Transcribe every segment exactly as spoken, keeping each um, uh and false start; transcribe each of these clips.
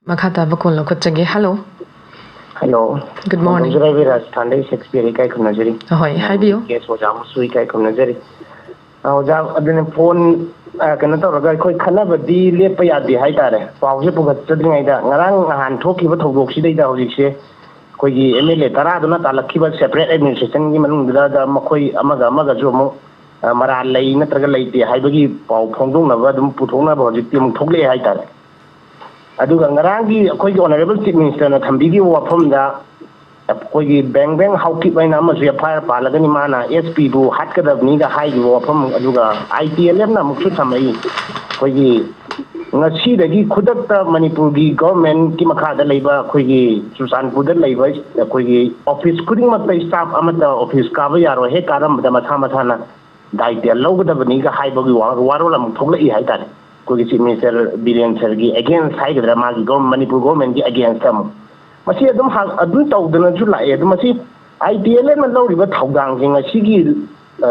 ꯃꯈꯥ ꯇꯥꯕ ꯀꯣꯜ ꯂꯧꯈꯠꯆꯒꯦ꯫ ꯍꯜꯂꯣ꯫ ꯍꯜꯂꯣ꯫ Good morning. ꯇꯧꯖꯔꯛꯏ ꯔꯥꯖꯁꯊꯥꯟꯗꯒꯤ ꯁꯦꯛꯁꯄꯤꯌꯔ ꯏꯀꯥꯏ ꯈꯨꯝꯅꯖꯔꯤ꯫ ꯑꯍꯣꯏ, ꯍꯥꯏꯕꯤꯌꯨ꯫ ꯀꯦꯁ ꯑꯣꯖꯥꯕꯨꯁꯨ ꯏꯀꯥꯏ ꯈꯨꯝꯅꯖꯔꯤ꯫ ꯑ, ꯑꯣꯖꯥ, ꯑꯗꯨꯅ ꯐꯣꯟ, ꯑ, ꯀꯩꯅꯣ ꯇꯧꯔꯒ ꯑꯩꯈꯣꯏ ꯈꯟꯅꯕꯗꯤ ꯂꯦꯞꯄ ꯌꯥꯗꯦ ꯍꯥꯏꯇꯥꯔꯦ꯫ ꯄꯥꯎꯁꯦ ꯄꯨꯈꯠꯆꯗ꯭ꯔꯤꯉꯩꯗ ꯉꯔꯥꯡ ꯅꯍꯥꯟ ꯊꯣꯛꯈꯤꯕ ꯊꯧꯗꯣꯛꯁꯤꯗꯩꯗ ꯍꯧꯖꯤꯛꯁꯦ ꯑꯩꯈꯣꯏꯒꯤ ꯑꯦꯝ ꯑꯦꯜ ꯑꯦ ꯇꯔꯥꯗꯨꯅ ꯇꯥꯜꯂꯛꯈꯤꯕ ꯁꯦꯄꯔꯦꯠ ꯑꯦꯗꯃꯤꯅꯤꯁꯇ꯭ꯔꯦꯁꯟꯒꯤ ꯃꯅꯨꯡꯗꯨꯗ ꯃꯈꯣꯏ ꯑꯃꯒ ꯑꯃꯒꯁꯨ ꯑꯃꯨꯛ, ꯑ, ꯃꯔꯥꯜ ꯂꯩ ꯅꯠꯇ꯭ꯔꯒ ꯂꯩꯇꯦ ꯍꯥꯏꯕꯒꯤ ꯄꯥꯎ ꯐꯣꯡꯗꯣꯛꯅꯕ ꯑꯗꯨꯝ ꯄꯨꯊꯣꯛꯅꯕ ꯍꯧꯖꯤꯛꯇꯤ ꯑꯃꯨꯛ ꯊꯣꯛꯂꯛꯑꯦ ꯍꯥꯏꯇꯥꯔꯦ꯫ ꯑꯗꯨꯒ ꯉꯔꯥꯡꯒꯤ ꯑꯩꯈꯣꯏꯒꯤ ꯑꯣꯅꯔꯦꯕꯜ ꯆꯤꯐ ꯃꯤꯅꯤꯁꯇꯔꯅ ꯊꯝꯕꯤꯈꯤꯕ ꯋꯥꯐꯝꯗ ꯑꯩꯈꯣꯏꯒꯤ ꯕꯦꯡ ꯕꯦꯡ ꯍꯥꯎꯀꯤꯞ ꯍꯥꯏꯅ ꯑꯃꯁꯨ ꯑꯦꯐ ꯑꯥꯏ ꯑꯥꯔ ꯄꯥꯜꯂꯒꯅꯤ, ꯃꯥꯅ ꯑꯦꯁ ꯄꯤꯕꯨ ꯍꯥꯠꯀꯗꯕꯅꯤꯒ ꯍꯥꯏꯈꯤꯕ ꯋꯥꯐꯝ, ꯑꯗꯨꯒ ꯑꯥꯏ ꯇꯤ ꯑꯦꯜ ꯑꯦꯐꯅ ꯑꯃꯨꯛꯁꯨ ꯊꯝꯃꯛꯏ, ꯑꯩꯈꯣꯏꯒꯤ ꯉꯁꯤꯗꯒꯤ ꯈꯨꯗꯛꯇ ꯃꯅꯤꯄꯨꯔꯒꯤ ꯒꯣꯔꯃꯦꯟꯀꯤ ꯃꯈꯥꯗ ꯂꯩꯕ ꯑꯩꯈꯣꯏꯒꯤ ꯆꯨꯔꯆꯥꯟꯄꯨꯔꯗ ꯂꯩꯕ ꯑꯩꯈꯣꯏꯒꯤ ꯑꯣꯐꯤꯁ ꯈꯨꯗꯤꯡꯃꯛꯇ ꯁ꯭ꯇꯥꯐ ꯑꯃꯠꯇ ꯑꯣꯐꯤꯁ ꯀꯥꯕ ꯌꯥꯔꯣꯏ, ꯍꯦꯛ ꯀꯥꯔꯝꯕꯗ ꯃꯁꯥ ꯃꯁꯥꯅ ꯗꯥꯏꯇ ꯂꯧꯒꯗꯕꯅꯤꯒ ꯍꯥꯏꯕꯒꯤ ꯋꯥ-, ꯋꯥꯔꯣꯜ ꯑꯃꯨꯛ ꯊꯣꯛꯂꯛꯏ ꯍꯥꯏꯇꯥꯔꯦ꯫ ꯑꯩꯈꯣꯏꯒꯤ ꯆꯤꯐ ꯃꯤꯅꯤꯁꯇꯔ ꯕꯤꯔꯦꯟ ꯁꯔꯒꯤ ꯑꯦꯒꯦꯟꯁ ꯍꯥꯏꯒꯗ꯭ꯔꯥ, ꯃꯥꯒꯤ ꯒꯣꯔ-, ꯃꯅꯤꯄꯨꯔ ꯒꯣꯔꯃꯦꯟꯒꯤ ꯑꯦꯒꯦꯟꯁꯇ ꯑꯃꯨꯛ ꯃꯁꯤ ꯑꯗꯨꯝ ꯍꯥ-, ꯑꯗꯨꯝ ꯇꯧꯗꯅꯁꯨ ꯂꯥꯛꯑꯦ꯫ ꯑꯗꯨ ꯃꯁꯤ ꯑꯥꯏ ꯇꯤ ꯑꯦꯜ ꯑꯦꯐꯅ ꯂꯧꯔꯤꯕ ꯊꯧꯗꯥꯡꯁꯦ ꯉꯁꯤꯒꯤ, ꯑ,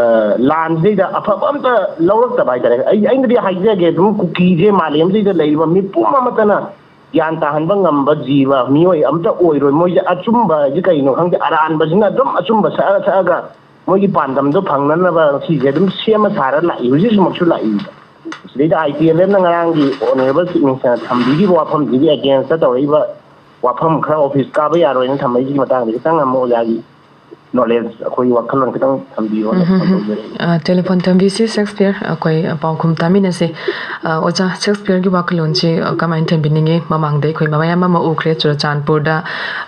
ꯂꯥꯟꯁꯤꯗꯩꯗ ꯑꯐꯕ ꯑꯝꯇ ꯂꯧꯔꯛꯇꯕ ꯍꯥꯏꯇꯥꯔꯦ꯫ ꯑꯩ, ꯑꯩꯅꯗꯤ ꯍꯥꯏꯖꯒꯦ, ꯑꯗꯨꯝ ꯀꯨꯀꯤꯁꯦ ꯃꯥꯂꯦꯝꯁꯤꯗ ꯂꯩꯔꯤꯕ ꯃꯤꯄꯨꯝ ꯑꯃꯠꯇꯅ ꯒ꯭ꯌꯥꯟ ꯇꯥꯍꯟꯕ ꯉꯝꯕ ꯖꯤꯕ ꯃꯤꯑꯣꯏ ꯑꯝꯇ ꯑꯣꯏꯔꯣꯏ꯫ ꯃꯣꯏꯁꯦ ꯑꯆꯨꯝꯕ ꯍꯥꯏꯁꯦ ꯀꯩꯅꯣ ꯈꯪꯗꯦ, ꯑꯔꯥꯟꯕꯁꯤꯅ ꯑꯗꯨꯝ ꯑꯆꯨꯝꯕ ꯁꯛꯑ ꯁꯛꯑꯒ ꯃꯣꯏꯒꯤ ꯄꯥꯟꯗꯝꯗꯣ ꯐꯪꯅꯅꯕ ꯁꯤꯁꯦ ꯑꯗꯨꯝ ꯁꯦꯝꯃ ꯁꯥꯔ ꯂꯥꯛꯏ, ꯍꯧꯖꯤꯛꯁꯨꯃꯛꯁꯨ ꯂꯥꯛꯏ꯫ ꯁꯤꯗꯩꯗ ꯑꯥꯏ ꯇꯤ ꯑꯦꯜ ꯑꯦꯐꯅ ꯉꯔꯥꯡꯒꯤ ꯑꯣꯅꯔꯦꯕꯜ ꯆꯤꯐ ꯃꯤꯅꯤꯁꯇꯔꯅ ꯊꯝꯕꯤꯈꯤꯕ ꯋꯥꯐꯝꯁꯤꯒꯤ ꯑꯦꯒꯦꯟꯁꯇ ꯇꯧꯔꯛꯏꯕ ꯋꯥꯐꯝ ꯈꯔ, ꯑꯣꯐꯤꯁ ꯀꯥꯕ ꯌꯥꯔꯣꯏꯅ ꯊꯝꯃꯛꯏꯁꯤꯒꯤ ꯃꯇꯥꯡꯗ ꯈꯤꯇꯪ ꯑꯃꯨꯛ ꯑꯣꯖꯥꯒꯤ ꯅꯣꯂꯦꯖ, ꯑꯩꯈꯣꯏꯒꯤ ꯋꯥꯈꯜꯂꯣꯟ ꯈꯤꯇꯪ ꯊꯝꯕꯤꯌꯣꯅ ꯎꯝ, ꯎꯝ, ꯐꯣꯟ ꯎꯝ꯫ ꯇꯧꯖꯔꯛꯏ꯫ ꯑ, ꯇꯦꯂꯤꯐꯣꯟ ꯊꯝꯕꯤꯁꯤ ꯁꯦꯛꯁꯄꯤꯌꯔ, ꯑꯩꯈꯣꯏ ꯄꯥꯎꯈꯨꯝ ꯇꯥꯃꯤꯟꯅꯁꯤ꯫ ꯑ, ꯑꯣꯖꯥ, ꯁꯦꯛꯁꯄꯤꯌꯔꯒꯤ ꯋꯥꯈꯜꯂꯣꯟꯁꯤ, ꯑ, ꯀꯃꯥꯏꯅ ꯊꯝꯕꯤꯅꯤꯡꯉꯤ? ꯃꯃꯥꯡꯗ ꯑꯩꯈꯣꯏ ꯃꯌꯥꯝ ꯑꯃ ꯎꯈ꯭ꯔꯦ, ꯆꯨꯔꯆꯥꯟꯄꯨꯔꯗ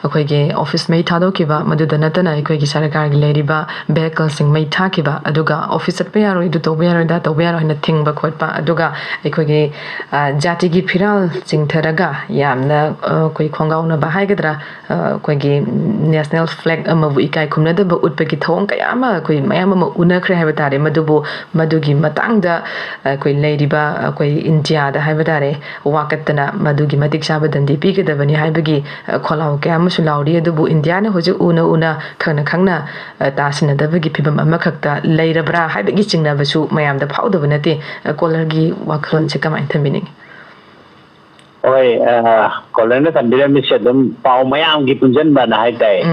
ꯑꯩꯈꯣꯏꯒꯤ ꯑꯣꯐꯤꯁ ꯃꯩ ꯊꯥꯗꯣꯛꯈꯤꯕ, ꯃꯗꯨꯗ ꯅꯠꯇꯅ ꯑꯩꯈꯣꯏꯒꯤ ꯁꯔꯀꯥꯔꯒꯤ ꯂꯩꯔꯤꯕ ꯚꯦꯍꯤꯀꯜꯁꯤꯡ ꯃꯩ ꯊꯥꯈꯤꯕ, ꯑꯗꯨꯒ ꯑꯣꯐꯤꯁ ꯆꯠꯄ ꯌꯥꯔꯣꯏ, ꯑꯗꯨ ꯇꯧꯕ ꯌꯥꯔꯣꯏ, ꯑꯗꯥ ꯇꯧꯕ ꯌꯥꯔꯣꯏ ꯍꯥꯏꯅ ꯊꯤꯡꯕ ꯈꯣꯠꯄ, ꯑꯗꯨꯒ ꯑꯩꯈꯣꯏꯒꯤ, ꯑ, ꯖꯥꯇꯤꯒꯤ ꯐꯤꯔꯥꯜ ꯆꯤꯡꯊꯔꯒ ꯌꯥꯝꯅ, ꯑ, ꯑꯩꯈꯣꯏ ꯈꯣꯡꯒꯥꯎꯅꯕ ꯍꯥꯏꯒꯗ꯭ꯔꯥ, ꯑ, ꯑꯩꯈꯣꯏꯒꯤ ꯅꯦꯁꯅꯦꯜ ꯐ꯭ꯂꯦꯒ ꯑꯃꯕꯨ ꯏꯀꯥꯏ ꯈꯨꯝꯅꯗꯕ ꯎꯠꯄꯒꯤ ꯊꯧꯑꯣꯡ ꯀꯌꯥ ꯑꯃ ꯑꯩꯈꯣꯏ ꯃꯌꯥꯝ ꯑꯃ ꯎꯅꯈ꯭ꯔꯦ ꯍꯥꯏꯕ ꯇꯥꯔꯦ꯫ ꯃꯗꯨꯕꯨ, ꯃꯗꯨꯒꯤ ꯃꯇꯥꯡꯗ ꯑꯩꯈꯣꯏ ꯂꯩꯔꯤꯕ ꯑꯩꯈꯣꯏ ꯏꯟꯗꯤꯌꯥꯗ ꯍꯥꯏꯕ ꯇꯥꯔꯦ, ꯋꯥꯀꯠꯇꯅ ꯃꯗꯨꯒꯤ ꯃꯇꯤꯛ ꯆꯥꯕ ꯗꯟꯗꯤ ꯄꯤꯒꯗꯕꯅꯤ ꯍꯥꯏꯕꯒꯤ, ꯑ, ꯈꯣꯜꯂꯥꯎ ꯀꯌꯥ ꯑꯃꯁꯨ ꯂꯥꯎꯔꯤ꯫ ꯑꯗꯨꯕꯨ ꯏꯟꯗꯤꯌꯥꯅ ꯍꯧꯖꯤꯛ ꯎꯅ ꯎꯅ, ꯈꯪꯅ ꯈꯪꯅ, ꯑ, ꯇꯥꯁꯤꯟꯅꯗꯕꯒꯤ ꯐꯤꯕꯝ ꯑꯃꯈꯛꯇ ꯂꯩꯔꯕ꯭ꯔꯥ ꯍꯥꯏꯕꯒꯤ ꯆꯤꯡꯅꯕꯁꯨ ꯃꯌꯥꯝꯗ ꯐꯥꯎꯗꯕ ꯅꯠꯇꯦ꯫ ꯑ, ꯀꯣꯂꯔꯒꯤ ꯋꯥꯈꯜꯂꯣꯟꯁꯦ ꯀꯃꯥꯏꯅ ꯊꯝꯕꯤꯅꯤꯡꯉꯤ? ꯍꯣꯏ, ꯀꯣꯂꯔꯅ ꯊꯝꯕꯤꯔꯝꯃꯤꯁꯦ ꯑꯗꯨꯝ ꯄꯥꯎ ꯃꯌꯥꯝꯒꯤ ꯄꯨꯟꯁꯤꯟꯕꯅ ꯍꯥꯏꯇꯥꯏ꯫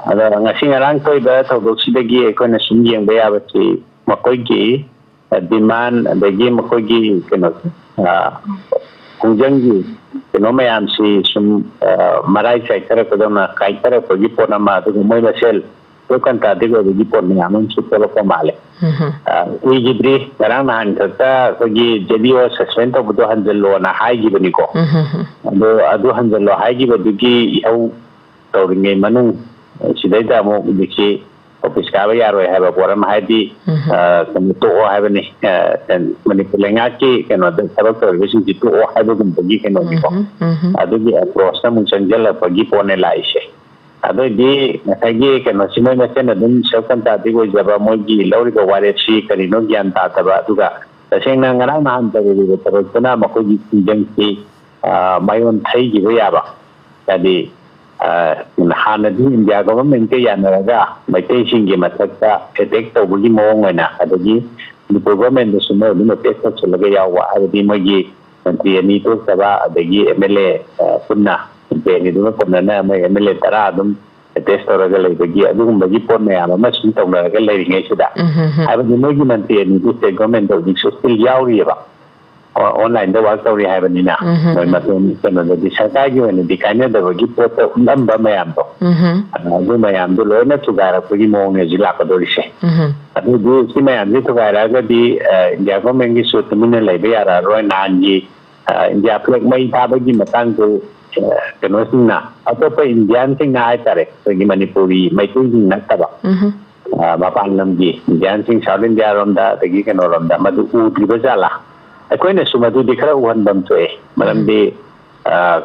ꯑꯗꯣ ꯉꯁꯤ ꯉꯔꯥꯡ ꯊꯣꯛꯏꯕ ꯊꯧꯗꯣꯛꯁꯤꯗꯒꯤ ꯑꯩꯈꯣꯏꯅ ꯁꯨꯝ ꯌꯦꯡꯕ ꯌꯥꯕꯁꯤ, ꯃꯈꯣꯏꯒꯤ ꯗꯤꯃꯥꯟ, ꯑꯗꯒꯤ ꯃꯈꯣꯏꯒꯤ ꯀꯩꯅꯣ, ꯈꯣꯡꯖꯪꯒꯤ ꯀꯩꯅꯣ ꯃꯌꯥꯝꯁꯤ ꯁꯨꯝ ꯃꯔꯥꯏ ꯆꯥꯏꯊꯔꯛꯄꯗꯧꯅ ꯀꯥꯏꯊꯔꯛꯄꯒꯤ ꯄꯣꯠ ꯑꯃ, ꯑꯗꯨꯒ ꯃꯣꯏ ꯃꯁꯦꯜ ꯂꯣꯏ ꯀꯟꯇ꯭ꯔꯥꯗꯤꯛ ꯑꯣꯏꯕꯒꯤ ꯄꯣꯠ ꯃꯌꯥꯝ ꯑꯃꯁꯨ ꯊꯣꯛꯂꯛꯄ ꯃꯥꯜꯂꯦ꯫ ꯀꯨꯏꯈꯤꯗ꯭ꯔꯤ, ꯉꯔꯥꯡ ꯅꯍꯥꯟ ꯈꯛꯇ ꯑꯩꯈꯣꯏꯒꯤ ꯖꯦ ꯗꯤ ꯑꯣ ꯁꯁꯄꯦꯟ ꯇꯧꯕꯗꯣ ꯍꯟꯖꯜꯂꯣꯅ ꯍꯥꯏꯈꯤꯕꯅꯤꯀꯣ꯫ ꯑꯗꯣ ꯑꯗꯨ ꯍꯟꯖꯜꯂꯣ ꯍꯥꯏꯈꯤꯕꯗꯨꯒꯤ ꯏꯍꯧ ꯇꯧꯔꯤꯉꯩ ꯃꯅꯨꯡ, ꯁꯤꯗꯩꯗ ꯑꯃꯨꯛ ꯍꯧꯖꯤꯛꯁꯤ ꯑꯣꯐꯤꯁ ꯀꯥꯕ ꯌꯥꯔꯣꯏ ꯍꯥꯏꯕ ꯄꯣꯠ ꯑꯃ, ꯍꯥꯏꯗꯤ, ꯀꯩꯅꯣ ꯇꯣꯛꯑꯣ ꯍꯥꯏꯕꯅꯤ, ꯃꯅꯤꯄꯨꯔ ꯂꯩꯉꯥꯛꯀꯤ ꯀꯩꯅꯣꯗ ꯊꯕꯛ ꯇꯧꯔꯤꯕꯁꯤꯡꯁꯤ ꯇꯣꯛꯑꯣ ꯍꯥꯏꯕꯒꯨꯝꯕꯒꯤ ꯀꯩꯅꯣꯅꯤꯀꯣ꯫ ꯑꯗꯨꯒꯤ ꯑꯦꯄ꯭ꯔꯣꯆꯇ ꯑꯃꯨꯛ ꯆꯪꯁꯤꯜꯂꯛꯄꯒꯤ ꯄꯣꯠꯅꯦ ꯂꯥꯛꯏꯁꯦ꯫ ꯑꯗꯨꯑꯣꯏꯗꯤ ꯉꯁꯥꯏꯒꯤ ꯀꯩꯅꯣꯁꯤ ꯃꯣꯏ ꯃꯁꯦꯟ ꯑꯗꯨꯝ ꯁꯦꯜꯐ ꯀꯟꯇ꯭ꯔꯥꯗꯤꯛ ꯑꯣꯏꯖꯕ, ꯃꯣꯏꯒꯤ ꯂꯧꯔꯤꯕ ꯋꯥꯔꯦꯞꯁꯤ ꯀꯔꯤꯅꯣ ꯒ꯭ꯌꯥꯟ ꯇꯥꯗꯕ, ꯑꯗꯨꯒ ꯇꯁꯦꯡꯅ ꯉꯔꯥꯡ ꯅꯍꯥꯟ ꯇꯧꯔꯤꯕ ꯊꯕꯛꯇꯨꯅ ꯃꯈꯣꯏꯒꯤ ꯈꯣꯡꯖꯪꯁꯤ ꯃꯥꯏꯑꯣꯟ ꯊꯩꯈꯤꯕ ꯌꯥꯕ, ꯍꯥꯏꯗꯤ ꯍꯥꯟꯅꯗꯤ ꯏꯟꯗꯤꯌꯥ ꯒꯣꯚꯔꯟꯃꯦꯟꯠꯀ ꯌꯥꯅꯔꯒ ꯃꯩꯇꯩꯁꯤꯡꯒꯤ ꯃꯊꯛꯇ ꯑꯦꯇꯦꯛ ꯇꯧꯕꯒꯤ ꯃꯑꯣꯡ ꯑꯣꯏꯅ, ꯑꯗꯒꯤ ꯃꯅꯤꯄꯨꯔ ꯒꯣꯚꯔꯟꯃꯦꯟꯠꯇꯁꯨ ꯃꯣꯏ ꯑꯗꯨꯝ ꯑꯦꯇꯦꯛ ꯇꯧꯁꯤꯜꯂꯒ ꯌꯥꯎꯕ, ꯍꯥꯏꯕꯗꯤ ꯃꯣꯏꯒꯤ ꯃꯟꯇ꯭ꯔꯤ ꯑꯅꯤ ꯊꯣꯛꯇꯕ, ꯑꯗꯒꯤ ꯑꯦꯝ ꯑꯦꯜ ꯑꯦ ꯄꯨꯟꯅ, ꯃꯟꯇ꯭ꯔꯤ ꯑꯅꯤꯗꯨꯒ ꯄꯨꯟꯅꯅ ꯃꯣꯏ ꯑꯦꯝ ꯑꯦꯜ ꯑꯦ ꯇꯔꯥ ꯑꯗꯨꯝ ꯑꯦꯇꯦꯁ ꯇꯧꯔꯒ ꯂꯩꯕꯒꯤ, ꯑꯗꯨꯒꯨꯝꯕꯒꯤ ꯄꯣꯠ ꯃꯌꯥꯝ ꯑꯃ ꯁꯨꯝ ꯇꯧꯅꯔꯒ ꯂꯩꯔꯤꯉꯩꯁꯤꯗ, ꯍꯥꯏꯕꯗꯤ ꯃꯣꯏꯒꯤ ꯃꯟꯇ꯭ꯔꯤ ꯑꯅꯤꯗꯨ ꯁ꯭ꯇꯦꯠ ꯒꯣꯚꯔꯟꯃꯦꯟꯠꯇ ꯍꯧꯖꯤꯛꯁꯨ ꯁ꯭ꯇꯤꯜ ꯌꯥꯎꯔꯤꯑꯕ, ꯑꯣꯟꯂꯥꯏꯟꯗ ꯋꯥꯔꯛ ꯇꯧꯔꯤ ꯍꯥꯏꯕꯅꯤꯅ꯫ ꯃꯣꯏ ꯃꯇꯣꯟ ꯀꯩꯅꯣꯗꯗꯤ ꯁꯔꯀꯥꯔꯒꯤ ꯑꯣꯏꯅꯗꯤ ꯀꯥꯏꯅꯗꯕꯒꯤ ꯄꯣꯠꯇ ꯎꯠꯂꯝꯕ ꯃꯌꯥꯝꯗꯣ, ꯑꯗꯨ ꯃꯌꯥꯝꯗꯣ ꯂꯣꯏꯅ ꯊꯨꯒꯥꯏꯔꯛꯄꯒꯤ ꯃꯑꯣꯡꯅꯦ ꯍꯧꯖꯤꯛ ꯂꯥꯛꯀꯗꯧꯔꯤꯁꯦ꯫ ꯑꯗꯨꯗꯤ ꯁꯤ ꯃꯌꯥꯝꯁꯦ ꯊꯨꯒꯥꯏꯔꯛꯑꯒꯗꯤ ꯏꯟꯗꯤꯌꯥ ꯒꯣꯚꯔꯟꯃꯦꯟꯠꯀꯤꯁꯨ ꯇꯨꯃꯤꯟꯅ ꯂꯩꯕ ꯌꯥꯔꯛꯑꯔꯣꯏ꯫ ꯅꯍꯥꯟꯒꯤ ꯏꯟꯗꯤꯌꯥ ꯐ꯭ꯂꯦꯒ ꯃꯩ ꯊꯥꯕꯒꯤ ꯃꯇꯥꯡꯗꯨ ꯀꯩꯅꯣꯁꯤꯡꯅ, ꯑꯇꯣꯞꯄ ꯏꯟꯗꯤꯌꯥꯟꯁꯤꯡꯅ ꯍꯥꯏꯇꯥꯔꯦ, ꯑꯩꯈꯣꯏꯒꯤ ꯃꯅꯤꯄꯨꯔꯤ ꯃꯩꯇꯩꯁꯤꯡ ꯅꯠꯇꯕ, ꯃꯄꯥꯟ ꯂꯝꯒꯤ ꯏꯟꯗꯤꯌꯥꯟꯁꯤꯡ ꯁꯥꯎꯠ ꯏꯟꯗꯤꯌꯥꯔꯣꯝꯗ ꯑꯗꯒꯤ ꯀꯩꯅꯣꯔꯣꯝꯗ ꯃꯗꯨ ꯎꯗ꯭ꯔꯤꯕ ꯖꯥꯠꯂꯥ? ꯑꯩꯈꯣꯏꯅꯁꯨ ꯃꯗꯨꯗꯤ ꯈꯔ ꯎꯍꯟꯐꯝ ꯊꯣꯛꯑꯦ꯫ ꯃꯔꯝꯗꯤ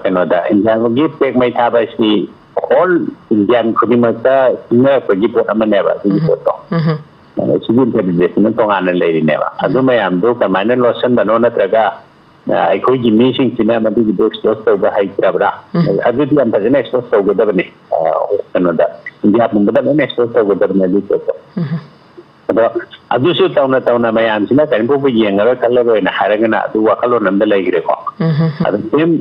ꯀꯩꯅꯣꯗ ꯏꯟꯗꯤꯌꯥꯒꯤ ꯐ꯭ꯂꯦꯒ ꯃꯩ ꯊꯥꯕ ꯍꯥꯏꯁꯤ ꯑꯣꯜ ꯏꯟꯗꯤꯌꯥꯟ ꯈꯨꯗꯤꯡꯃꯛꯇ ꯁꯤꯡꯅꯔꯛꯄꯒꯤ ꯄꯣꯠ ꯑꯃꯅꯦꯕ꯫ ꯑꯗꯨꯒꯤ ꯄꯣꯠꯇꯣ ꯁꯤꯒꯤ ꯏꯟꯇꯔꯄ꯭ꯔꯤꯇꯦꯁꯟ ꯇꯣꯉꯥꯟꯅ ꯂꯩꯔꯤꯅꯦꯕ꯫ ꯑꯗꯨ ꯃꯌꯥꯝꯗꯣ ꯀꯃꯥꯏꯅ ꯂꯣꯠꯁꯟꯕꯅꯣ, ꯅꯠꯇ꯭ꯔꯒ ꯑꯩꯈꯣꯏꯒꯤ ꯃꯤꯁꯤꯡꯁꯤꯅ ꯃꯗꯨꯒꯤꯗꯣ ꯑꯦꯛꯁꯄꯣꯖ ꯇꯧꯕ ꯍꯩꯇ꯭ꯔꯕ꯭ꯔꯥ? ꯑꯗꯨꯗꯤ ꯌꯥꯝ ꯐꯖꯅ ꯑꯦꯛꯁꯄꯣꯖ ꯇꯧꯒꯗꯕꯅꯤ꯫ ꯀꯩꯅꯣꯗ, ꯏꯟꯗꯤꯌꯥ ꯄꯨꯝꯕꯗ ꯂꯣꯏꯅ ꯑꯦꯛꯁꯄꯣꯖ ꯇꯧꯒꯗꯕꯅꯤ ꯑꯗꯨꯒꯤ ꯄꯣꯠꯇꯣ꯫ ꯑꯗꯣ ꯑꯗꯨꯁꯨ ꯇꯧꯅ ꯇꯧꯅ ꯃꯌꯥꯝꯁꯤꯅ ꯀꯔꯤꯝ ꯐꯥꯎꯕ ꯌꯦꯡꯉꯔꯣꯏ ꯈꯜꯂꯔꯣꯏꯅ ꯍꯥꯏꯔꯒꯅ ꯑꯗꯨ ꯋꯥꯈꯜꯂꯣꯟ ꯑꯃꯗ ꯂꯩꯈ꯭ꯔꯦꯀꯣ꯫ ꯎꯝ, ꯎꯝ, ꯎꯝ꯫ ꯑꯗꯨ same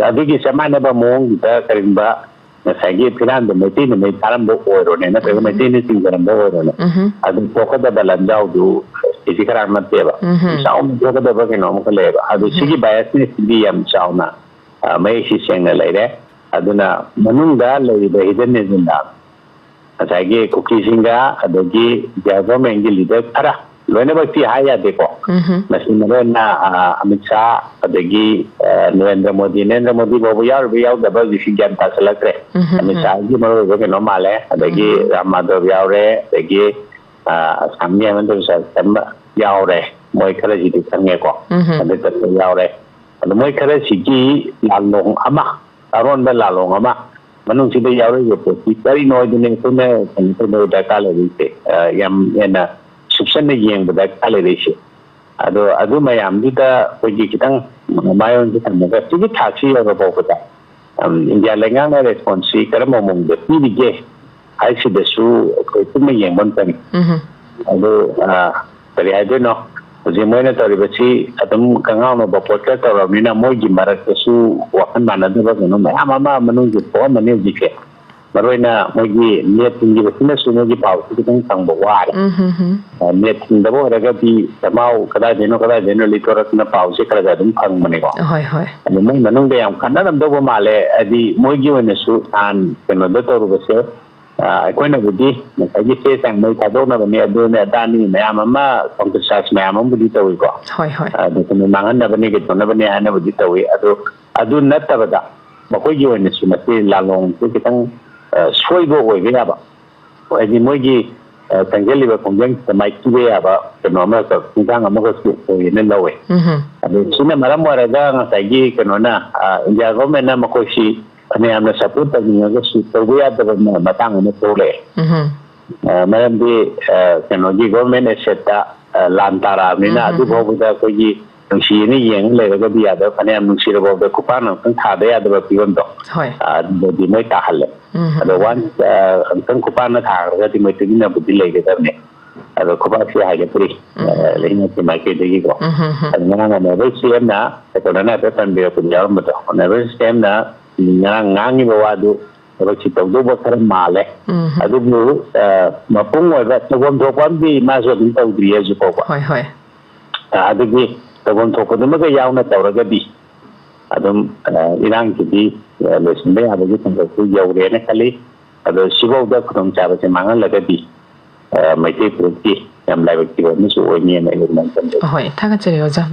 ꯑꯗꯨꯒꯤ ꯆꯞ ꯃꯥꯟꯅꯕ ꯃꯑꯣꯡꯗꯨꯗ ꯀꯔꯤꯒꯨꯝꯕ ꯉꯁꯥꯏꯒꯤ ꯐꯤꯔꯥꯟꯗ ꯃꯩꯇꯩꯅ ꯃꯩ ꯊꯥꯔꯝꯕ ꯑꯣꯏꯔꯣꯅꯦ, ꯅꯠꯇ꯭ꯔꯒ ꯎꯝ꯫ ꯃꯩꯇꯩꯅ ꯆꯤꯡꯖꯔꯝꯕ ꯑꯣꯏꯔꯣꯅꯦ, ꯎꯝ꯫ ꯑꯗꯨ ꯊꯣꯛꯀꯗꯕ ꯂꯥꯟꯖꯥꯎꯗꯨ ꯁꯤꯁꯤ ꯈꯔ ꯅꯠꯇꯦꯕ꯫ ꯎꯝ꯫ ꯆꯥꯎꯅ ꯊꯣꯛꯀꯗꯕ ꯀꯩꯅꯣ ꯑꯃꯈꯛ ꯂꯩꯌꯦꯕ꯫ ꯑꯗꯨ ꯎꯝ꯫ ꯁꯤꯒꯤ biasness ꯁꯤꯗꯤ ꯌꯥꯝ ꯆꯥꯎꯅ, ꯑ, ꯃꯌꯦꯛꯁꯤ ꯁꯦꯡꯅ ꯂꯩꯔꯦ꯫ ꯑꯗꯨꯅ ꯃꯅꯨꯡꯗ ꯂꯩꯔꯤꯕ hidden agenda, ꯉꯁꯥꯏꯒꯤ ꯀꯨꯀꯤꯁꯤꯡꯒ ꯑꯗꯒꯤ ꯏꯟꯗꯤꯌꯥ government ꯀꯤ leader ꯈꯔ, ꯂꯣꯏꯅꯃꯛꯇꯤ ꯍꯥꯏ ꯌꯥꯗꯦꯀꯣ꯫ ꯎꯝ꯫ ꯃꯁꯤ ꯃꯔꯨ ꯑꯣꯏꯅ, ꯑ, ꯑꯃꯤꯠ ꯁꯥꯍ, ꯑꯗꯒꯤ, ꯑ, ꯅꯔꯦꯟꯗ꯭ꯔ ꯃꯣꯗꯤ, ꯅꯔꯦꯟꯗ꯭ꯔ ꯃꯣꯗꯤ ꯐꯥꯎꯕ ꯌꯥꯎꯔꯤꯕ ꯌꯥꯎꯗꯕ ꯍꯧꯖꯤꯛꯁꯤ ꯒ꯭ꯌꯥꯟ ꯇꯥꯁꯤꯜꯂꯛꯇ꯭ꯔꯦ꯫ ꯎꯝ, ꯎꯝ, ꯑꯃꯤꯠ ꯁꯥꯍꯒꯤ ꯃꯔꯨ ꯑꯣꯏꯕ ꯀꯩꯅꯣ ꯃꯥꯜꯂꯦ, ꯑꯗꯒꯤ ꯎꯝ꯫ ꯔꯥꯝ ꯃꯥꯙꯕ ꯌꯥꯎꯔꯦ, ꯑꯗꯒꯤ, ꯑ, ꯑꯁꯥꯝꯒꯤ ꯍꯦꯃꯟꯇ ꯕꯤꯁ꯭ꯋ ꯁꯔꯃ ꯌꯥꯎꯔꯦ, ꯃꯣꯏ ꯈꯔꯁꯤꯗꯤ ꯈꯪꯉꯦꯀꯣ꯫ ꯎꯝ꯫ ꯑꯗꯩ ꯇꯠꯇ ꯌꯥꯎꯔꯦ꯫ ꯑꯗꯣ ꯃꯣꯏ ꯈꯔꯁꯤꯒꯤ ꯂꯥꯜꯂꯣꯡ ꯑꯃ, ꯑꯔꯣꯟꯕ ꯂꯥꯜꯂꯣꯡ ꯑꯃ ꯃꯅꯨꯡꯁꯤꯗ ꯌꯥꯎꯔꯛꯏꯕ ꯄꯣꯠꯁꯤ ꯀꯔꯤꯅꯣ ꯍꯥꯏꯗꯨꯅ ꯑꯩꯈꯣꯏꯅ ꯀꯩꯅꯣ ꯇꯧꯕ ꯗꯔꯀꯥꯔ ꯂꯩꯔꯤꯁꯦ, ꯑ, ꯌꯥꯝ ꯍꯦꯟꯅ ꯁꯨꯞꯆꯟꯅ ꯌꯦꯡꯕ ꯗꯔꯀꯥꯔ ꯂꯩꯔꯤꯁꯦ꯫ ꯑꯗꯣ ꯑꯗꯨ ꯃꯌꯥꯝꯗꯨꯗ ꯑꯩꯈꯣꯏꯒꯤ ꯈꯤꯇꯪ ꯃꯥꯏꯑꯣꯟꯁꯤ ꯊꯝꯃꯒ ꯁꯤꯒꯤ ꯊꯥꯛꯁꯤ ꯌꯧꯔ ꯐꯥꯎꯕꯗ, ꯑꯝ, ꯏꯟꯗꯤꯌꯥ ꯂꯩꯉꯥꯛꯅ response ꯁꯤ ꯀꯔꯝꯕ ꯃꯑꯣꯡꯗ ꯄꯤꯔꯤꯒꯦ ꯍꯥꯏꯁꯤꯗꯁꯨ ꯑꯩꯈꯣꯏ ꯄꯨꯟꯅ ꯌꯦꯡꯕ ꯑꯃ ꯆꯪꯉꯤ꯫ ꯎꯝ꯫ ꯑꯗꯨ, ꯑ, ꯀꯔꯤ ꯍꯥꯏꯗꯣꯏꯅꯣ? ꯍꯧꯖꯤꯛ ꯃꯣꯏꯅ ꯇꯧꯔꯤꯕꯁꯤ ꯑꯗꯨꯝ ꯀꯉꯥꯎꯅꯕ ꯄꯣꯠ ꯈꯔ ꯇꯧꯔꯕꯅꯤꯅ ꯃꯣꯏꯒꯤ ꯃꯔꯛꯇꯁꯨ ꯋꯥꯈꯜ ꯃꯥꯟꯅꯗꯕ ꯀꯩꯅꯣ ꯃꯌꯥꯝ ꯑꯃ ꯃꯅꯨꯡꯗ ꯊꯣꯛꯑꯝꯃꯅꯤ ꯍꯧꯖꯤꯛꯁꯦ꯫ ꯃꯔꯨ ꯑꯣꯏꯅ ꯃꯣꯏꯒꯤ net ꯊꯤꯡꯈꯤꯕꯁꯤꯅꯁꯨ ꯃꯣꯏꯒꯤ ꯄꯥꯎꯁꯤ ꯈꯤꯇꯪ ꯐꯪꯕ ꯋꯥꯔꯦ꯫ ꯎꯝ, ꯎꯝ, ꯎꯝ꯫ ꯑ, net ꯊꯤꯡꯗꯕ ꯑꯣꯏꯔꯒꯗꯤ ꯆꯃꯥꯎ ꯀꯗꯥꯏꯗꯩꯅꯣ ꯀꯗꯥꯏꯗꯩꯅꯣ ꯂꯤꯊꯣꯔꯛꯇꯅ ꯄꯥꯎꯁꯦ ꯈꯔ ꯈꯔ ꯑꯗꯨꯝ ꯐꯪꯕꯅꯤꯀꯣ꯫ ꯍꯣꯏ, ꯍꯣꯏ꯫ ꯑꯗꯨ ꯃꯣꯏ ꯃꯅꯨꯡꯗ ꯌꯥꯝ ꯈꯟꯅꯔꯝꯗꯧꯕ ꯃꯥꯜꯂꯦ꯫ ꯍꯥꯏꯗꯤ ꯃꯣꯏꯒꯤ ꯑꯣꯏꯅꯁꯨ ꯅꯍꯥꯟ ꯀꯩꯅꯣꯗ ꯇꯧꯔꯨꯕꯁꯦ, ꯑ, ꯑꯩꯈꯣꯏꯅꯕꯨꯗꯤ ꯉꯁꯥꯏꯒꯤ ꯆꯦ ꯆꯥꯡ ꯃꯩ ꯊꯥꯗꯣꯛꯅꯕꯅꯤ, ꯑꯗꯨꯅꯤ ꯑꯗꯥꯅꯤ ꯃꯌꯥꯝ ꯑꯃ, concrete charge ꯃꯌꯥꯝ ꯑꯃꯕꯨꯗꯤ ꯇꯧꯏꯀꯣ꯫ ꯍꯣꯏ, ꯍꯣꯏ꯫ ꯑ, document ꯃꯥꯡꯍꯟꯅꯕꯅꯤ, ꯀꯩꯗꯧꯅꯕꯅꯤ ꯍꯥꯏꯅꯕꯨꯗꯤ ꯇꯧꯏ꯫ ꯑꯗꯨ, ꯑꯗꯨ ꯅꯠꯇꯕꯗ ꯃꯈꯣꯏꯒꯤ ꯑꯣꯏꯅꯁꯨ ꯃꯁꯤ ꯂꯥꯜꯂꯣꯡꯁꯦ ꯈꯤꯇꯪ, ꯑ, ꯁꯣꯏꯕ ꯑꯣꯏꯕ ꯌꯥꯕ, ꯍꯥꯏꯗꯤ ꯃꯣꯏꯒꯤ, ꯑ, ꯆꯪꯁꯤꯜꯂꯤꯕ ꯈꯣꯡꯖꯪꯁꯤꯗ ꯃꯥꯏꯊꯤꯕ ꯌꯥꯕ ꯀꯩꯅꯣ ꯑꯃꯈꯛ, ꯈꯣꯡꯊꯥꯡ ꯑꯃꯈꯛꯁꯨ ꯑꯣꯏꯌꯦꯅ ꯂꯧꯋꯦ꯫ ꯎꯝ꯫ ꯑꯗꯨ ꯁꯤꯅ ꯃꯔꯝ ꯑꯣꯏꯔꯒ ꯉꯁꯥꯏꯒꯤ ꯀꯩꯅꯣꯅ, ꯑ, ꯏꯟꯗꯤꯌꯥ government ꯅ ꯃꯈꯣꯏꯁꯤ ꯐꯅꯌꯥꯝꯅ support ꯇꯧꯅꯤꯡꯉꯒꯁꯨ ꯇꯧꯕ ꯌꯥꯗꯕ ꯃ-, ꯃꯇꯥꯡ ꯑꯃ ꯊꯣꯛꯂꯛꯑꯦ꯫ ꯎꯝ꯫ ꯑ, ꯃꯔꯝꯗꯤ, ꯑ, ꯀꯩꯅꯣꯒꯤ government asset ꯇ, ꯑ, ꯂꯥꯟ ꯇꯥꯔꯛꯑꯕꯅꯤꯅ ꯎꯝ, ꯎꯝ, ꯑꯗꯨ ꯎꯝ꯫ ꯐꯥꯎꯕꯗ ꯑꯩꯈꯣꯏꯒꯤ ꯅꯨꯡꯁꯤꯌꯦꯅ ꯌꯦꯡꯉ ꯂꯩꯔꯒꯗꯤ ꯌꯥꯗꯕ, ꯐꯅꯌꯥꯝ ꯅꯨꯡꯁꯤꯔꯕ ꯐꯥꯎꯕꯗ ꯈꯨꯄꯥꯛꯅ ꯑꯃꯨꯛꯇꯪ ꯊꯥꯗ ꯌꯥꯗꯕ ꯐꯤꯕꯝꯗꯣ, ꯍꯣꯏ꯫ ꯑ, ꯑꯗꯨꯗꯗꯤ ꯃꯣꯏ ꯇꯥꯍꯜꯂꯦ꯫ ꯎꯝ, ꯎꯝ, ꯑꯗꯣ ꯎꯝ꯫ Once, ꯑ, ꯑꯃꯨꯛꯇꯪ ꯈꯨꯄꯥꯛꯅ ꯊꯥꯈ꯭ꯔꯒꯗꯤ ꯃꯣꯏ ꯇꯨꯃꯤꯟꯅꯕꯨꯗꯤ ꯂꯩꯒꯗꯕꯅꯦ꯫ ꯑꯗꯣ ꯈꯨꯕꯥꯛꯁꯦ ꯍꯥꯏꯒꯠꯇ꯭ꯔꯤ꯫ ꯎꯝ꯫ ꯑ, ꯂꯩꯉꯥꯛꯀꯤ ꯃꯥꯏꯀꯩꯗꯒꯤꯀꯣ꯫ ꯎꯝ, ꯎꯝ, ꯎꯝ꯫ ꯑꯗꯨ ꯉꯔꯥꯡ Honourable C M ꯅ, ꯀꯩꯅꯣꯅ ꯍꯥꯏꯐꯦꯠ ꯄꯟꯕꯤꯔꯛꯄꯗꯤ ꯌꯥꯎꯔꯝꯕꯗꯣ, Honourable C M ꯅ ꯉꯔꯥꯡ ꯉꯥꯡꯉꯤꯕ ꯋꯥꯗꯨ ꯊꯕꯛꯁꯤ ꯇꯧꯗꯧꯕ ꯈꯔ ꯃꯥꯜꯂꯦ꯫ ꯎꯝ꯫ ꯑꯗꯨꯕꯨ, ꯑ, ꯃꯄꯨꯡ ꯑꯣꯏꯕ ꯇꯧꯐꯝ ꯊꯣꯛꯄ ꯑꯃꯗꯤ ꯃꯥꯁꯨ ꯑꯗꯨꯝ ꯇꯧꯗ꯭ꯔꯤ ꯍꯧꯖꯤꯛ ꯐꯥꯎꯕ꯫ ꯍꯣꯏ, ꯍꯣꯏ꯫ ꯑ, ꯑꯗꯨꯒꯤ ꯇꯧꯐꯝ ꯊꯣꯛꯄꯗꯨꯃꯒ ꯌꯥꯎꯅ ꯇꯧꯔꯒꯗꯤ ꯑꯗꯨꯝ, ꯑ, ꯏꯔꯥꯡꯁꯤꯗꯤ, ꯑ, ꯂꯣꯏꯁꯤꯟꯕ ꯌꯥꯕꯒꯤ ꯈꯣꯡꯊꯥꯡꯗ ꯌꯧꯔꯦꯅ ꯈꯜꯂꯤ꯫ ꯑꯗꯣ ꯁꯤꯐꯥꯎꯗ ꯈꯨꯗꯣꯡꯆꯥꯕꯁꯦ ꯃꯥꯡꯍꯜꯂꯒꯗꯤ, ꯑ, ꯃꯩꯇꯩ ꯐꯨꯔꯨꯞꯀꯤ ꯌꯥꯝ ꯂꯥꯏꯕꯛ ꯊꯤꯕ ꯑꯃꯁꯨ ꯑꯣꯏꯅꯤꯅ ꯑꯩ ꯑꯗꯨꯃꯥꯏꯅ ꯈꯟꯖꯩ꯫ ꯑꯍꯣꯏ, ꯊꯥꯒꯠꯆꯔꯤ ꯑꯣꯖꯥ꯫